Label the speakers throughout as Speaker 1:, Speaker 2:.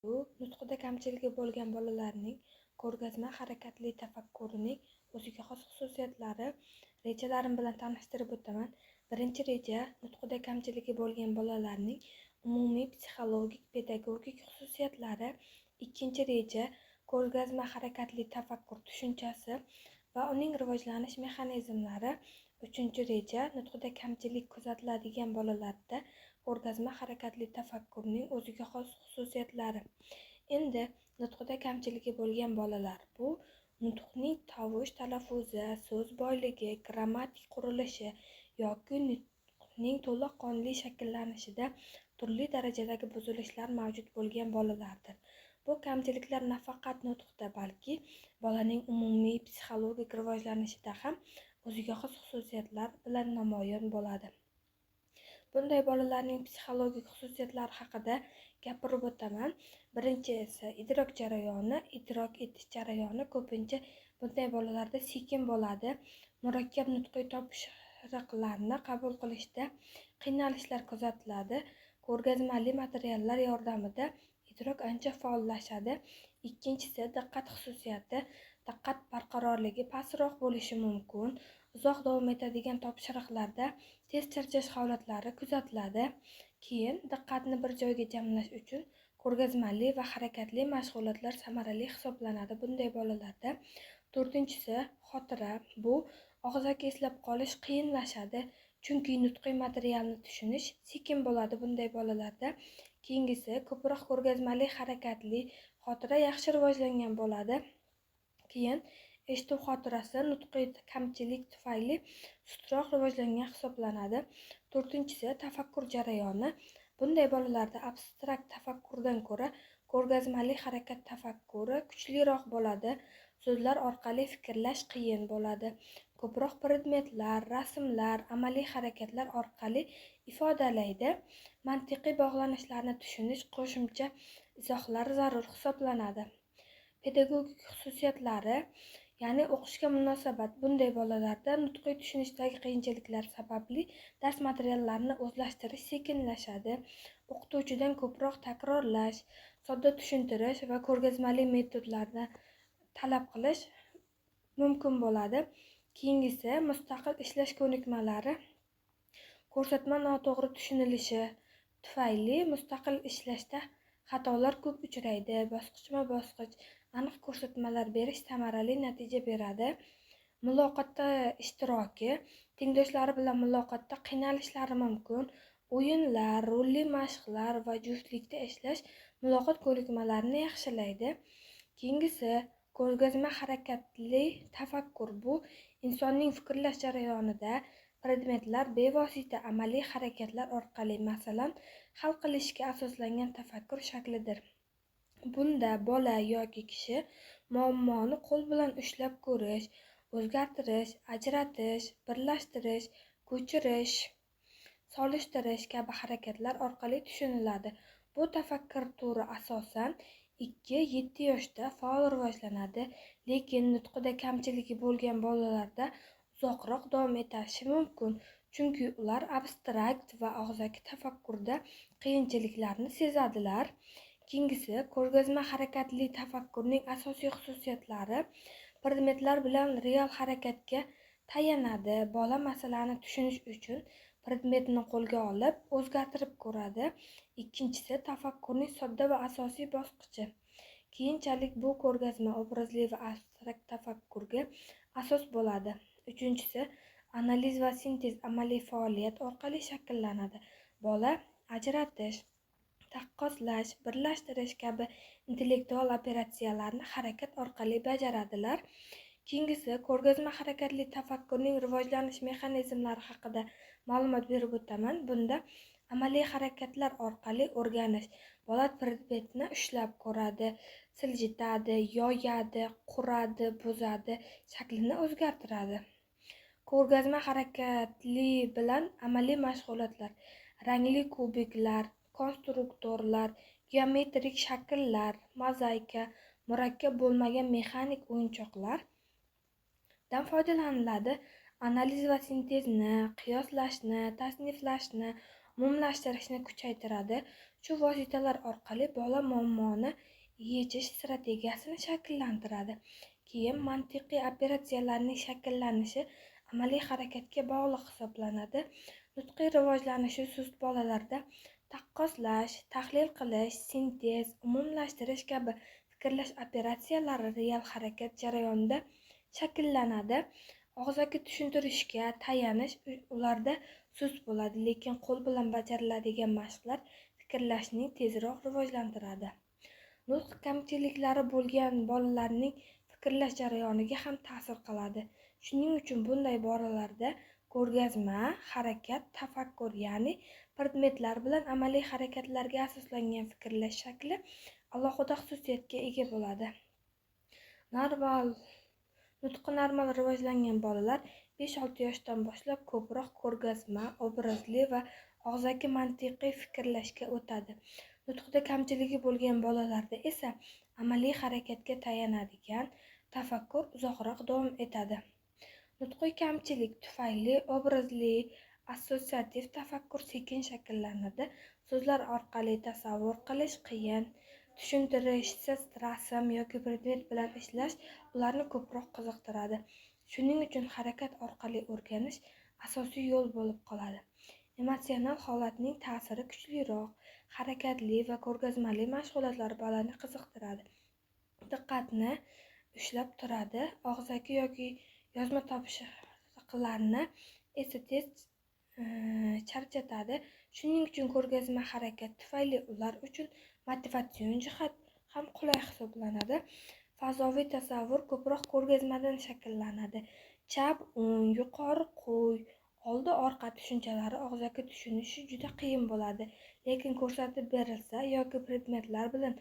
Speaker 1: Bu nutqida kamchiligi bo'lgan bolalarning ko'rgazma harakatli tafakkurining o'ziga xos xususiyatlari rejalarim bilan tanishtirib o'taman. Birinchi reja nutqida kamchiligi bo'lgan bolalarning umumiy psixologik pedagogik xususiyatlari. Ikkinchi reja ko'rgazma harakatli tafakkur tushunchasi va uning rivojlanish mexanizmlari. Uchinchi reja nutqida kamchilik kuzatiladigan bolalarda ko'rgazma harakatli tafakkurning o'ziga xos xususiyatlari. Endi nutqida kamchiligi bo'lgan bolalar bu nutqning tovush talaffuzi, so'z boyligi, grammatik qurilishi yoki nutqning to'laqonli shakllanishida turli darajadagi buzilishlar mavjud bo'lgan bolalardir. Bu kamchiliklar nafaqat nutqda, balki bolaning umumiy psixologik rivojlanishida ham o'ziga xos xususiyatlar bilan namoyon bo'ladi. Bunday bolalarning psixologik xususiyatlari haqida gapirib o'taman. Birinchisi idrok jarayoni. Idrok etish jarayoni ko'pincha bunday bolalarda sekin bo'ladi. Murakkab nutqiy topshiriqlarni qabul qilishda qiynalishlar kuzatiladi. Ko'rgazmali materiallar yordamida idrok ancha faollashadi. Ikkinchisi diqqat xususiyati. Diqqat barqarorligi pastroq bo'lishi mumkin. Uzoq davom etadigan topshiriqlarda tez charchash holatlari kuzatiladi. Keyin diqqatni bir joyga jamlash uchun ko'rgazmali va harakatli mashg'ulotlar samarali hisoblanadi bunday bolalarda. To'rtinchisi xotira. Bu og'zaki eslab qolish qiyinlashadi, chunki nutqiy materialni tushunish sekin bo'ladi bunday bolalarda. Keyingisi ko'proq ko'rgazmali harakatli xotira yaxshi rivojlangan bo'ladi. Keyin eshituv xotirasi nutqiy kamchilik tufayli sustroq rivojlangan hisoblanadi. To'rtinchisi tafakkur jarayoni. Bunday bolalarda abstrakt tafakkurdan ko'ra ko'rgazmali harakat tafakkuri kuchliroq bo'ladi. So'zlar orqali fikrlash qiyin bo'ladi. Ko'proq predmetlar, rasmlar, amaliy harakatlar orqali ifodalaydi. Mantiqiy bog'lanishlarni tushunish qo'shimcha izohlar zarur hisoblanadi. Pedagogik xususiyatlari, ya'ni o'qishga munosabat. Bunday bolalarda nutqiy tushunishdagi qiyinchiliklar sababli dars materiallarini o'zlashtirish sekinlashadi. O'qituvchidan ko'proq takrorlash, sodda tushuntirish va ko'rgazmali metodlarni talab qilish mumkin bo'ladi. Keyingisi mustaqil ishlash ko'nikmalari. Ko'rsatma noto'g'ri tushunilishi tufayli mustaqil ishlashda xatolar ko'p uchraydi. Bosqichma-bosqich aniq ko'rsatmalar berish samarali natija beradi. Muloqotda ishtiroki. Tengdoshlari bilan muloqotda qiynalishlari mumkin. O'yinlar, rolli mashqlar va juftlikda ishlash muloqot ko'nikmalarini yaxshilaydi. Keyingisi ko'rgazma harakatli tafakkur. Bu insonning fikrlash jarayonida predmetlar bevosita amaliy harakatlar orqali, masalan, hal qilishga asoslangan tafakkur shaklidir. Bunda bola yoki kishi muammoni qo'l bilan ushlab ko'rish, o'zgartirish, ajratish, birlashtirish, ko'chirish, solishtirish kabi harakatlar orqali tushuniladi. Bu tafakkur turi asosan 2-7 yoshda faol rivojlanadi, lekin nutqida kamchiligi bo'lgan bolalarda uzoqroq davom etishi mumkin, chunki ular abstrakt va og'zaki tafakkurda qiyinchiliklarni sezadilar. Keyingisi ko'rgazma harakatli tafakkurning asosiy xususiyatlari predmetlar bilan real harakatga tayanadi. Bola masalani tushunish uchun predmetni qo'lga olib, o'zgartirib ko'radi. Ikkinchisi tafakkurning sodda va asosiy bosqichi. Keyinchalik bu ko'rgazma obrazli va abstrakt tafakkurga asos bo'ladi. Uchinchisi analiz va sintez amaliy faoliyat orqali shakllanadi. Bola ajratish, taqqoslash, birlashtirish kabi intellektual operatsiyalarni harakat orqali bajaradilar. Keyingisi ko'rgazma harakatli tafakkurning rivojlanish mexanizmlari haqida ma'lumot berib o'taman. Bunda amaliy harakatlar orqali o'rganish. Bola predmetni ushlab ko'radi, siljitadi, yoyadi, quradi, buzadi, shaklini o'zgartiradi. Ko'rgazma harakatli bilan amaliy mashg'ulotlar, rangli kubiklar, konstruktorlar, geometrik shakllar, mozaika, murakkab bo'lmagan mexanik o'yinchoqlardan foydalaniladi. Analiz va sintezni, qiyoslashni, tasniflashni, umumlashtirishni kuchaytiradi. Shu vositalar orqali bola muammoni yechish strategiyasini shakllantiradi. Keyin mantiqiy operatsiyalarning shakllanishi amaliy harakatga bog'liq hisoblanadi. Nutqiy rivojlanishi sust bolalarda taqqoslash, tahlil qilish, sintez, umumlashtirish kabi fikrlash operatsiyalari real harakat jarayonida shakllanadi. Og'zaki tushuntirishga tayanish ularda sust bo'ladi, lekin qo'l bilan bajariladigan mashqlar fikrlashni tezroq rivojlantiradi. Nutq kamchiliklari bo'lgan bolalarning fikrlash jarayoniga ham ta'sir qiladi. Shuning uchun bunday bolalarda ko'rgazma, harakat, tafakkur, ya'ni predmetlar bilan amaliy harakatlarga asoslangan fikrlash shakli alohida xususiyatga ega bo'ladi. Nutqi normal rivojlangan bolalar 5-6 yoshdan boshlab ko'proq ko'rgazma, obrazli va og'zaki mantiqiy fikrlashga o'tadi. Nutqda kamchiligi bo'lgan bolalarda esa amaliy harakatga tayanadigan tafakkur uzoqroq davom etadi. Nutqiy kamchilik tufayli obrazli assotsiativ tafakkur sekin shakllanadi. So'zlar orqali tasavvur qilish qiyin, tushuntirishsiz rasm yoki predmet bilan ishlash ularni ko'proq qiziqtiradi. Shuning uchun harakat orqali o'rganish asosiy yo'l bo'lib qoladi. Emotsional holatning ta'siri kuchliroq, harakatli va ko'rgazmali mashg'ulotlar bolani qiziqtiradi, diqqatni ushlab turadi, og'zaki yoki yozma topshiriqlarni esa tez charchatadi. Shuning uchun ko'rgazma harakat tufayli ular uchun motivatsion jihat ham qulay hisoblanadi. Fazoviy tasavvur ko'proq ko'rgazmadan shakllanadi. Chap, o'ng, yuqori, qo'y, oldi, orqa tushunchalari og'zaki tushunishi juda qiyin bo'ladi, lekin ko'rsatib berilsa yoki predmetlar bilan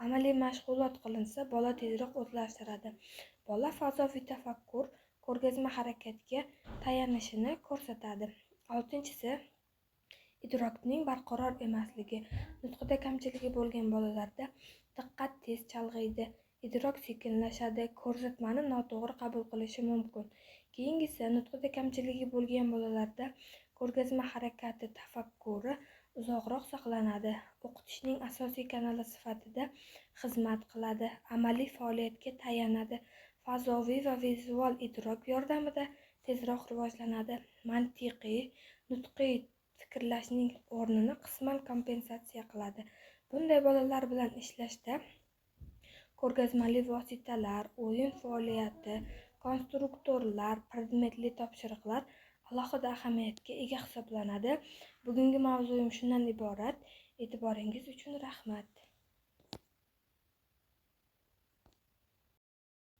Speaker 1: amaliy mashg'ulot qilinsa, bola tezroq o'zlashtiradi. Bola fazoviy tafakkur ko'rgazma harakatga tayanishini ko'rsatadi. 6-inchisi idrokning barqaror emasligi. Nutqida kamchiligi bo'lgan bolalarda diqqat tez chalg'iydi, idrok sekinlashadi, ko'rsatmani noto'g'ri qabul qilishi mumkin. Keyingisi nutqida kamchiligi bo'lgan bolalarda ko'rgazma harakati tafakkuri uzoqroq saqlanadi, o'qitishning asosiy kanali sifatida xizmat qiladi, amaliy faoliyatga tayanadi, fazoviy va vizual idrok yordamida tezroq rivojlanadi, mantiqiy, nutqiy fikrlashning o'rnini qisman kompensatsiya qiladi. Bunday bolalar bilan ishlashda ko'rgazmali vositalar, o'yin faoliyati, konstruktorlar, predmetli topshiriqlar alohida ahamiyatga ega hisoblanadi. Bugungi mavzuyim shundan iborat. E'tiboringiz uchun rahmat.